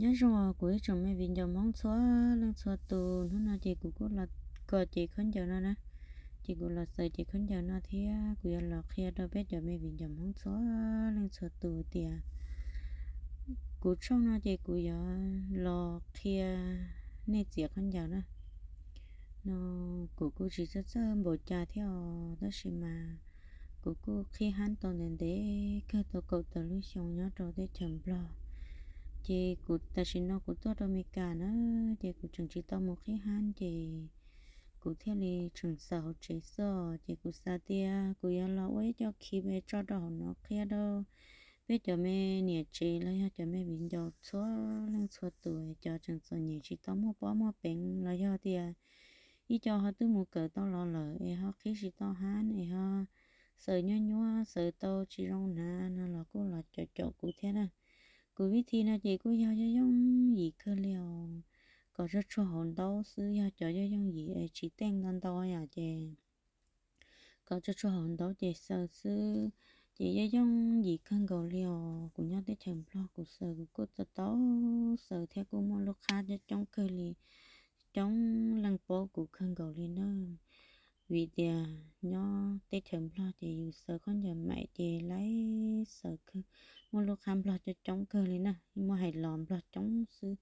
Nyob zoo kuv ib tsoom me viv ncaus Hmoob txhua leej txhua tus, hnub no ces kuv kuj los kho cev khaub ncaws no na, ces kuv los xaws cev khaub ncaws no thiab kuv yuav los qhia rau peb cov me viv ncaus Hmoob txhua leej txhua tus tias kuv tshooj no ces kuv yuav los qhia nej txiav khaub ncaws na. No kuv kuj tsis txawj txawj npaum cas thiab os, tab sis mas kuv kuj qhib hab tau ntev ntev kawg tau kaum tawm lub xyoo nyob rau teb chaws Nplog. Ces kuv tam sim no kuv tuaj rau Amelikas na, ces kuv tseem tsis tau mus qhib hab ces kuv thiaj li tseem xaws hauv tsev xwb. Ces kuv xav tias kuv yuav los ua ib co clip tso rau hauv no qhia rau peb cov me niam tsev los yog cov me viv ncaus txhua leej txhua tus, cov tseem txom nyem tsis tau muaj pob muaj peev los yog tias ib co ho twb mus kawm tau los lawm es ho qhib tsis tau hab es ho xaws nyuaj nyuaj xaws tau tsis zoo hnav no los kuj los caum caum kuv thiab na. Kuv vib thi no ces kuj yog yooj yooj yim kawg li os, kom tsuag tsuag hauv ntaub xwb, yog cov yooj yooj yim es tsis teej ntau ntau yom ces kom tsuag tsuag hauv ntaub ces xaws xwb. Ces yooj yooj yim kawg nkaus li os, kuv nyob teb chaws Nplog kuv xaws kuv kuj tau tau xaws thiab kuj muaj lub qhab coob coob kawg li, coob leej paub kuv kawg nkaus li na. Vim tias nyob teb chaws Nplog ces yus xaws khaub ncaws maim ces laib xaws kawg, muaj lub qhab Nplog coob coob kawg li na, muaj hais los Nplog coob xwb,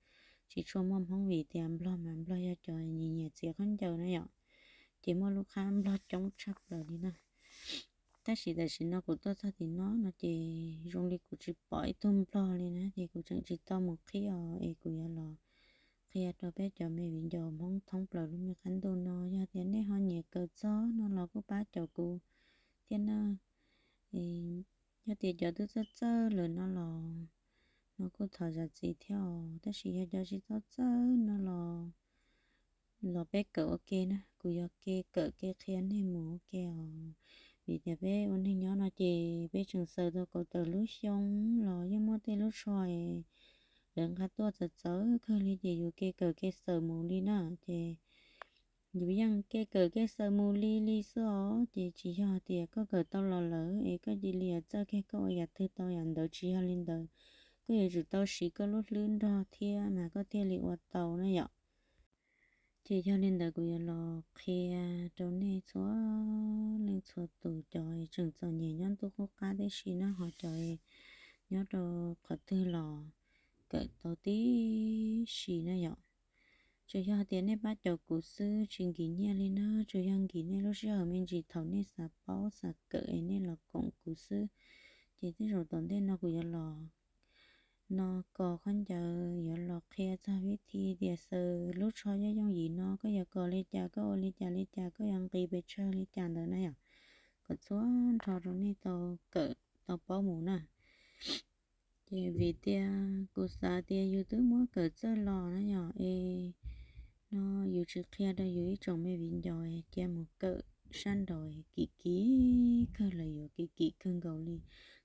tsis tshua muaj Hmoob vim tias Nplog mas Nplog yog cov nyiam nyiam txiav khaub ncaws na yom, ces muaj lub qhab Nplog coob tshaj plaws li na. Tab sis tam sim no kuv tuaj txog tim no no ces zoo li kuv tsis pom ib tug Nplog li na, ces kuv tseem tsis tau mus qhib os, es kuv yuav los qhia rau peb cov me viv ncaus Hmoob thoob plaws lub me qab ntuj no. Yog tias nej ho nyiam kawm txog no los kuj pab caum kuv thiab na. Yog tias cov twb txawj txawj lawm no los, no kuj thov zam txim thiab os, tab sis yog cov tsis txawj txawj no los, los peb kawm ua ke na, kuv yuav ke kawm ke qhia nej mus ua ke os. Vim tias peb ua neeg nyob no ces peb tseem xaws tau kaum tawm lub xyoo los yeej muaj tej lub tsho es lawv nqa tuaj txawv txawv kawg li ces yus ke kawm ke xaws mus li na, ces yus yeej ke kawm ke xaws mus li li xwb os. Ces tsis yog tias koj kawm tau los lawm es koj cia li yuav txawj kiag koj ua yam twg tau yam ntawd, tsis yog li ntawd. Koj yuav tsum tau siv koj lub hlwb nrog thiab mas koj thiaj li ua tau na yom. Ces yog li ntawd kuv yuav los qhia rau nej txhua leej txhua tus, cov tseem txom nyem nyob ntuj qub qab tib si na, ho cov nyob rau qhov twg los kawm tau tib si na yom. Tsuas yog tias nej pab caum kuv xwb, tsis nkim nyiaj li na, tsuas yog nkim nej lub sij hawm me ntsis thaum nej xav paub xav kawm es nej los koom kuv xwb. Ces tej zaum tom ntej no kuv yuav los no kho khaub ncaws, yuav los qhia txog vib thi tias xaws lub tsho yooj yooj yim no koj yuav kho li cas, koj ua li cas li cas, koj yuav nqis pes tsawg li cas ntawd na yom, kom txhua nrho rau nej tau kawm tau paub mus na. Ces vim tias kuv xav tias yus twb muab kawm txawj los na yom, es no yus tsis qhia rau yus ib tsoom me viv ncaus cia mus kawm sab nraud kim kim kawg, lawv yuav kim kim kawg nkaus li.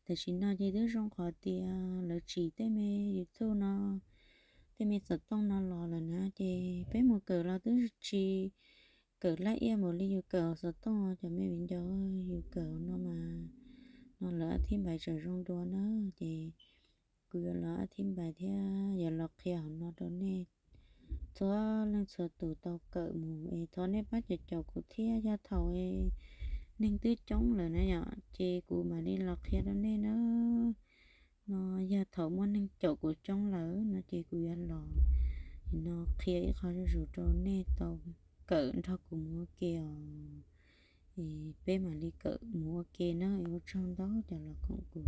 Tam sim no ces twb zoo qhov tias lawv tsim tej me YouTube no, tej me xov tooj no los lawm na, ces peb mus kawm los twb tsis kawm laj iaj npaum li yus kawm xov tooj. Cov me viv ncaus, yus kawm no mas, no lawv ab thib npais tseem zoo dua na, ces kuv yuav los ab thib npais thiab yuav los qhia hauv no rau nej txhua leej txhua tus tau kawm mus es thov nej pab caum caum kuv thiab. Yog thaum neeg twb coob lawm na yom, ces kuv mam li los qhia rau nej na. No yog thaum muaj neeg caum kuv coob lawm no ces kuv yuav los no qhia ib qho zuj zus rau nej tau kawm nrog kuv mus ua ke os. Peb mam li kawm mus ua ke na, es ua tsaug ntau cov los koom kuv.